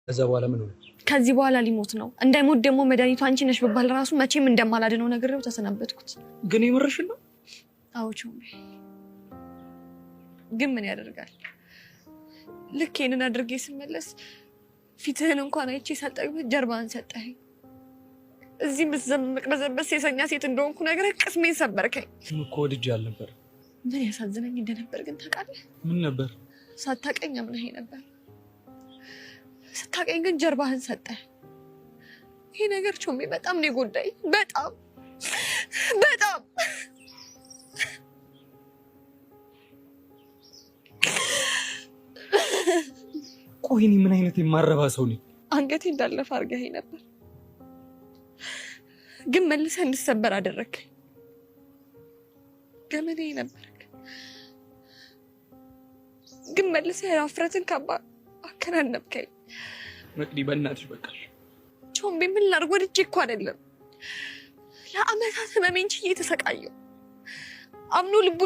ከዛ በኋላ ምን ሆነ? ከዚህ በኋላ ሊሞት ነው። እንዳይሞት ደግሞ መድኃኒቱ አንቺ ነሽ ብባል ራሱ መቼም እንደማላድነው ነግሬው ተሰናበትኩት። ግን የምርሽን ነው? አዎ ቾምቤ፣ ግን ምን ያደርጋል፣ ልክ ይሄንን አድርጌ ስመለስ ፊትህን እንኳን አይቼ ሳልጠግብህ ጀርባህን ሰጠኸኝ። እዚህ ምቅበዘበዝ ሴሰኛ ሴት እንደሆንኩ ነግረህ ቅስሜን ሰበርከኝ። እኮ ወድጄ አልነበር። ምን ያሳዝነኝ እንደነበር ግን ታውቃለህ? ምን ነበር? ሳታቀኝ አምነኸኝ ነበር። ስታቀኝ ግን ጀርባህን ሰጠህ። ይሄ ነገር ቾሜ በጣም ነው የጎዳኝ። በጣም በጣም። ቆይ እኔ ምን አይነት የማረባ ሰው ነኝ? አንገቴ እንዳለፈ አድርገኸኝ ነበር፣ ግን መልሰህ እንድሰበር አደረግከኝ። ገመዴ ነበርክ፣ ግን መልሰህ የአፍረትን ካባ አከናነብከኝ። መቅዲ በእናትሽ በቃሽ። ቾምቤ ምን ላድርግ? ወድጄ እኮ አይደለም። ለአመታት ህመሜን ችዬ ተሰቃየሁ። አምኖ ልቡን